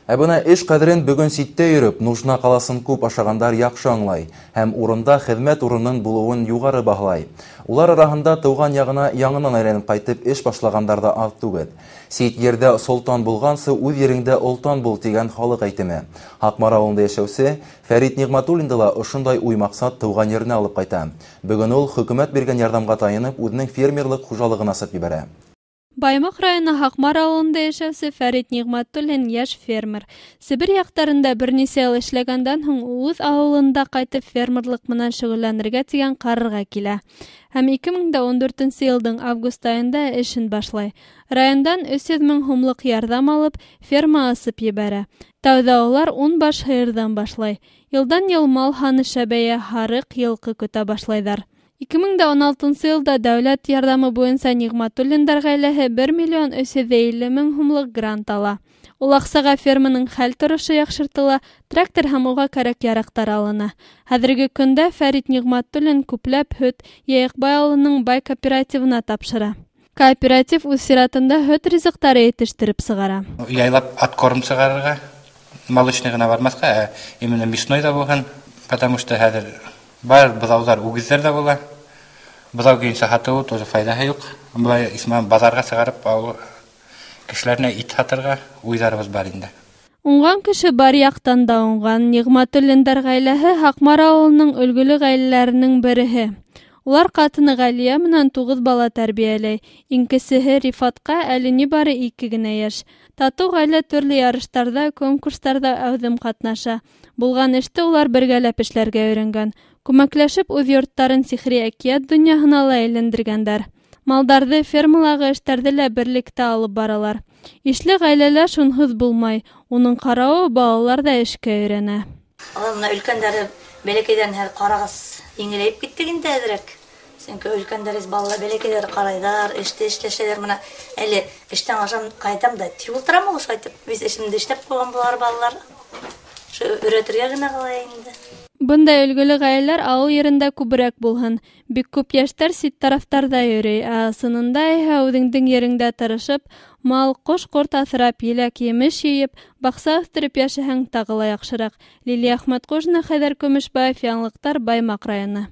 Ә бына эш ҡәҙерен бөгөн ситтә йөрөп, нужна ҡаласын күп ашағандар яҡшы аңлай һәм урында хеҙмәт урынын булыуын юғары баһалай. Улар араһында тыуған яғына яңынан әйләнеп ҡайтып эш башлағандар ҙа аҙ түгел. Сит ерҙә солтан булғансы, үҙ ереңдә олтан бул тигән халыҡ әйтеме. Һаҡмар ауылында йәшәүсе Фәрит Ниғмәтуллинды ла ошондай уй-маҡсат тыуған еренә алып ҡайта. Бөгөн ул хөкүмәт биргән ярҙамға таянып, үҙенең фермерлыҡ хужалығын асып ебәрә. Баймаҡ районы Һаҡмар ауылында йәшәүсе Фәрит Ниғмәтуллин йәш фермер. Себер яҡтарында бер нисә йыл эшләгәндән һуң үҙ ауылында ҡайтып фермерлыҡ менән шөғөлләнергә тигән ҡарарға килә. Һәм 2014 йылдың август айында эшен башлай. Райондан 300 мең һумлыҡ ярҙам алып, ферма асып ебәрә. Тәүҙә улар 10 баш һыйырҙан башлай. Йылдан йыл мал һаны шәбәйә, һарыҡ, йылҡы көтә башлайҙар. 2016 йылда дәүләт ярҙамы буйынса Ниғмәтуллиндар ғаиләһе 1 миллион 350 мең һумлыҡ грант ала. Ул аҡсаға ферманың хәл торошо яҡшыртыла, трактор һәм уға кәрәк-яраҡтар алына. Хәҙерге көндә Фәрит Ниғмәтуллин күпләп һөт Йыйыҡбай ауылының бай кооперативына тапшыра. Кооператив үҙ сиратында һөт ризыҡтары етештереп сығара. Яйлап откорм сығарырға, молочный ғына бармаҫҡа, ә именно мясной ҙа булһын, потому что хәҙер бар быҙауҙар үгеҙҙәр ҙә була. Быҙау көйөнсә һатыуы тоже файҙаһы юҡ. Былай исмән баҙарға сығарып, ауыл кешеләренә ит һатырға уйҙарыбыҙ бар инде. Уңған кеше бар яҡтан да уңған. Ниғмәтуллиндар ғаиләһе Һаҡмар ауылының өлгөлө ғаиләләренең береһе. Улар ҡатыны Ғәлиә менән 9 бала тәрбиәләй. Иң кесеһе Рифатҡа әле ни бары 2 генә йәш. Татыу ғаилә төрлө ярыштарҙа, конкурстарҙа әүҙем ҡатнаша. Булған эште улар бергәләп эшләргә өйрәнгән. Күмәкләшеп үҙ йорттарын сихри әкиәт донъяһына ла әйләндергәндәр. Малдарҙы, фермалағы эштәрҙе лә берлектә алып баралар. Ишле ғаиләлә шунһыҙ булмай. Уның ҡарауы балалар ҙа эшкә өйрәнә. Алар бына өлкәндәре бәләкәйҙән һәр ҡарағас еңеләйеп киттек инде әҙерәк. Сөнки өлкәндәр балалар бәләкәйҙәр ҡарайҙар, эште эшләшәләр. Бына әле эштән ашам ҡайтам да тип ултырам ул шулайтып. Беҙ эшемде эшләп ҡуйған булар балалар. Шу өйрәтергә генә ҡала инде. Бындай өлгөлө ғаиләләр ауыл ерендә күберәк булһын. Бик күп йәштәр сит тарафтарҙа йөрөй, ә ысынында иһә үҙеңдең ереңдә тырышып, мал, ҡош-ҡорт аҫрап, еләк-емеш йыйып, баҡса үҫтереп йәшәһәң тағы ла яҡшыраҡ. Лилия Әхмәтҡужина, Хәйҙәр Көмөшбаев, Яңылыҡтар, Баймаҡ районы.